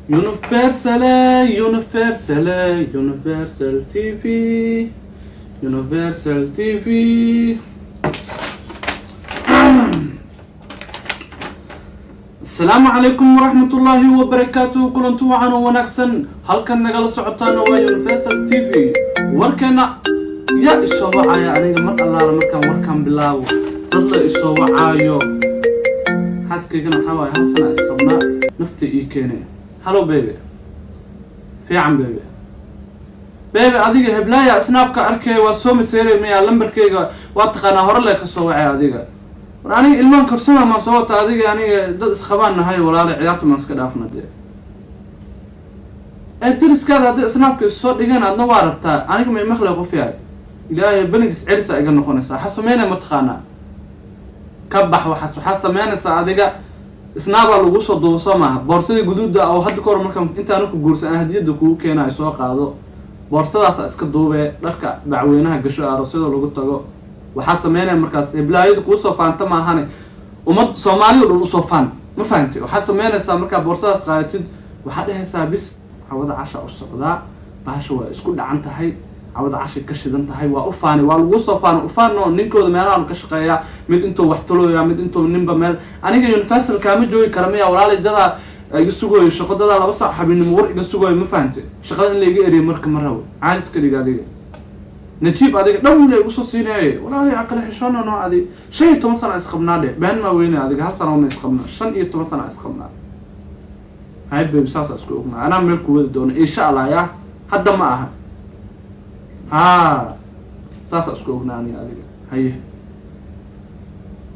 Universal, Universal, Universal TV, Universal TV. Asalaamu calaykum waraxmatullaahi wabarakaatuh. Kulanti wacan oo wanaagsan. Halkan nagala socotaana waa Universal TV. Warkeena yaa isoo wacaya aniga? Mar allaala markaan warkaan bilaabo, dad la isoo wacaayo. Xaaskaygana waxaa waaye, hal sana isqabnaa, nafta ii keenay. Hello baby. Fiican baby. Baby, adiga heblaaya Snapka arkay, waa soo maseeray maya? Lambarkayga waa taqaanaa, hore le ka soo wacay. Adiga war aniga ilmaan korsana maan soo wata. Adiga aniga dad isqabaan nahay, walaala, ciyaarta maan iska dhaafna dee. Ee dariskaada haddii Snapka issoo dhigan, adna waa rabtaa. Aniga may maqlay? Qof yahay, Ilaahay benigiis celisa iga noqonaysaa. Waxaa sameynaya mataqaanaa? Ka bax waxaas. Waxaa sameynaysaa adiga, Snapaa lagu soo duubo, soo maaha? Boorsadii guduuda oo hadda ka hor markaan intaanu ku guursan aan hadiyada kugu keenayo soo qaado. Boorsadaasa iska duubee, dharka bacweynaha gasho, aroosyada lagu tago. Waxaa sameynaya markaas heblaayada kuusoo faanta maahane, ummad Soomaali o dhan usoo faan. Ma fahantay? Waxaa sameynaysaa markaa boorsadaas qaadatid, waxaa dhehaysaa: "Bis, cawada casha u socdaa, bahasha waa isku dhacan tahay, cawada cashay ka shidan tahay." Waa u faani, waa laguu soo faani. Ufaano ninkooda meelahaanu ka shaqeeyaa, mid intuu wax talooyaa, mid intuu ninba meel. Aniga Universal kaama joogi kara miya, walaalay? Dadaa iga sugooyo shaqo, dadaa 2 saac habeenimo war iga sugooyo. Ma fahantay? Shaqada in la iga eriyo marka ma rabo. Caadi iska dhig adiga, Najiib. Adiga dhow la igu soo siinaye, walaalay, aqal xishoona noo. Adi 15 sana isqabnaa dhe, been maa weyne. Adiga hal sana ma isqabnaa, 15 sana isqabnaa. Hay baby, saasa isku ognaa. Anaa meel ku wadi doono, insha Allah. Ya hadda ma aha, ha, saasa isku ognaa aniga adiga. Haye,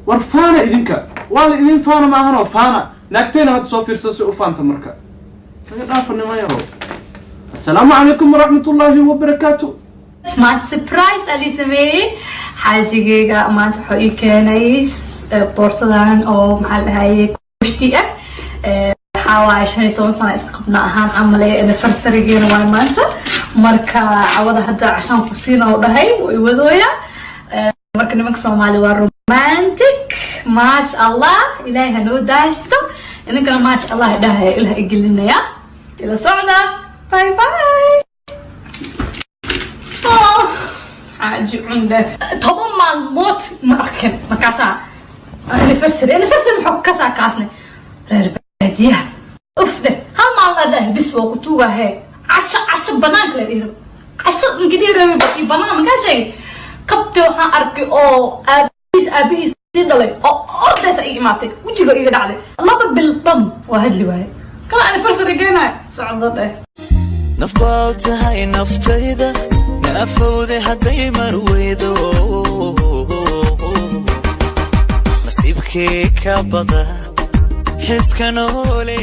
war faana idinka, waa la idin faana ma ahanoo faana. Naagteena hadda soo fiirsa si u faanta. Marka naga dhaafa nimayahow. Assalaamu calaykum waraxmatullaahi wabarakaatu. Maanta surprise aa lii sameeyey. Xaajigeyga maanta wuxuu ii keenay boorsadan oo, maxaa la dhahaye, kushti ah. Waxaa waaye 15 sano isqabna ahaan camale, anniversarygeena waay maanta. Marka cawada hadda cashaan ku siina oo dhahay, way wadooya. Marka nimanka Soomaali waa romantic, maasha Allah, Ilaahay hanoo daaysto. Idinkana maasha Allah dhahaya, Ilaah igelinaya. Ila socda. Bye bye. Oh, xaaji cundhe 10 maalmood ma arkin. Markaasaa anniversary, anniversary muxuu kasaa kaasne reer baadiyaha uf dheh. Hal maalin dheh bis waa ku tuugahe. Casho, casho banaanka la dhihi rabo, casho markii dhihi rabay banaan. Makaa sheegay kabte waxaan arkay oo aabihiis, aabihiis sii dhalay oo ordaysa ii imaatay, wejiga iga dhacday. 2 bil dhan waa hadli waaye. Kama anniversary geenayo socdo dheh. Naf baa u tahay naftayda, naafowde hadday marweydo, nasiibkii ka bada xiska noole.